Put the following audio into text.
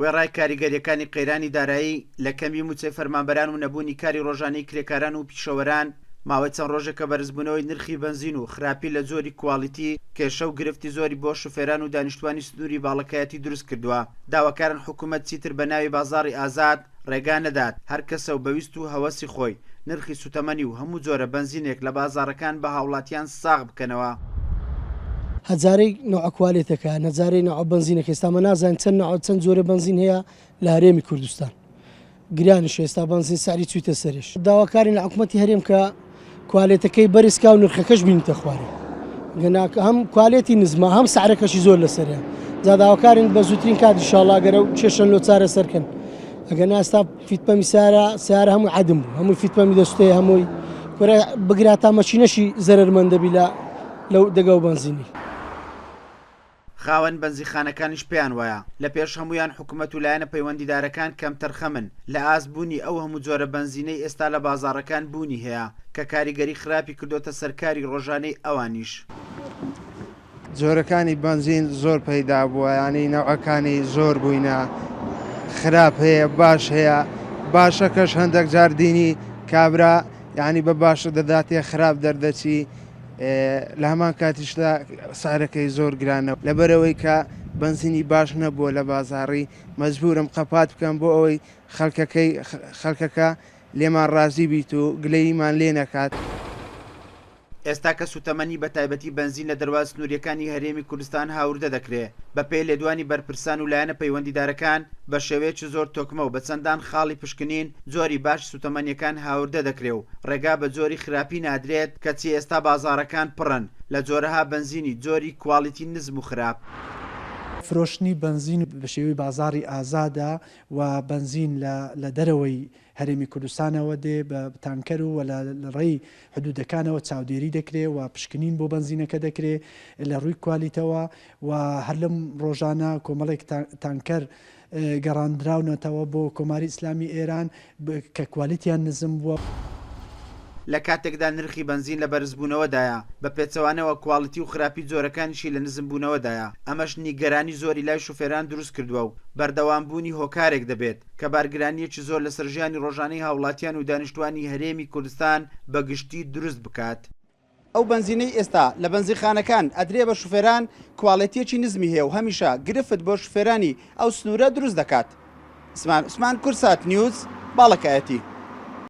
وێڕای کاریگەرییەکانی قەیرانی دارایی لە کەمی مووچەی فەرمانبەران و نەبوونی کاری ڕۆژانەی کرێکاران و پیشەوەران، ماوەی چەند ڕۆژێکە بەرزبوونەوەی نرخی بەنزین و خراپی لە جۆری کواڵیتی، کێشە و گرفتی زۆری بۆ شوفێران و دانیشتوانی سنووری باڵەکایەتی دروستکردووە. داواکارن حکومەت چیتر بە ناوی بازاڕی ئازاد ڕێگا نەدات هەر کەسە و بە ویست و هەوەسی خۆی نرخی سوتەمەنی و هەموو جۆرە بەنزینێک لە بازاڕەکان بە هاوڵاتیان ساغ بکەنەوە. هەزارەی نەوعە کوالێتەکە هەزارەی نەوعە بەنزینەکە ئێستا مە نازانین چەند نەوع چەند جۆرە بەنزین هەیە لە هەرێمی کوردستان گرانیشە ئێستا بەنزین سعری چویتە سەرش داواکارین لە حکومەتی هەرێم کە کوالێتەکەی بەرزکا و نرخەکەش بینیتە خوارێ گەناک هەم کوالێتی نزمە هەم سعرەکەشی زۆر لەسەرە جا داواکارین بە زووترین کات ئینشاڵڵا گەرە و کێشەن لۆ چارەسەرکەن ئەگەر ناستا فیتپەمی سارە سیارە هەمووی عەدم بوو هەمووی فیتپەمی دەستێ هەمووی کورە بگرا تا مەچینەشی زەرەرمەندەبی لە لەو دەگە و بەنزینی. خاوەن بەنزیخانەکانیش پێیان وایە، لە پێش هەموویان حکومەت و لایەنە پەیوەندیدارەکان کەمتەرخەمن لە ئاست بوونی ئەو هەموو جۆرە بەنزینەی ئێستا لە بازاڕەکان بوونی هەیە کە کاریگەری خراپی کردۆتە سەر کاری ڕۆژانەی ئەوانیش. جۆرەکانی بەنزین زۆر پەیدا بووە یانی نەوعەکانی زۆر بووینە خراپ هەیە باش هەیە باشەکەش هەندێک جار دینی کابرا یعنی بە باشە دەداتێ خراپ دەردەچی لە هەمان کاتیشدا سعرەکەی زۆر گرانە لەبەرەوەی کە بەنزینی باش نەبووە لە بازاڕی مەجبورم قەپات بکەم بۆ ئەوەی خەڵکەکەی خەڵکەکە لێمان ڕازی بیت و گلەییمان لێ نەکات. ئێستا کە سوتەمەنی بە تایبەتی بەنزین لە دەروازە سنوورییەکانی هەرێمی کوردستان هاوردە دەکرێ، بە پێی لێدوانی بەرپرسان و لایەنە پەیوەندیدارەکان بە شێوەیەکی زۆر تۆکمە و بە چەندان خاڵی پشکنین جۆری باشی سوتەمەنییەکان هاوردە دەکرێ و ڕێگا بە جۆری خراپی نادرێت، کەچی ئێستا بازاڕەکان پڕن لە جۆرەها بەنزینی جۆری کواڵیتی نزم و خراپ. فرۆشتنی بەنزین بە شێوەی بازاڕی ئازادە و بەنزین لە دەرەوەی هەرێمی کوردستانەوە دێ بە تانکەر و لە ڕێی حدودەکانەوە چاودێری دەکرێ و پشکنین بۆ بەنزینەکە دەکرێ لە ڕووی کوالیتەوە و هەر لەم ڕۆژانە کۆمەڵێک تانکەر گەڕاندراونەتەوە بۆ کۆماری ئیسلامی ئێران کە کوالیتیان نزم بووە. لە کاتێکدا نرخی بەنزین لە بەرزبوونەوەدایە، بە پێچەوانەوە کواڵیتی و خراپی جۆرەکانیشی لە نزمبوونەوەدایە، ئەمەش نیگەرانی زۆری لای شوفێران دروستکردووە و بەردەوامبوونی هۆکارێک دەبێت کە بارگرانییەکی زۆر لەسەر ژیانی ڕۆژانەی هاوڵاتیان و دانیشتوانی هەرێمی کوردستان بە گشتی دروست بکات. ئەو بەنزینەی ئێستا لە بەنزینخانەکان ئەدرێ بە شوفێران کواڵێتییەکی نزمی هەیە و هەمیشە گرفت بۆ شوفێرانی ئەو سنوورە دروست دەکات. عوسمان عوسمان، کوردسات نیوز، باڵەکایەتی.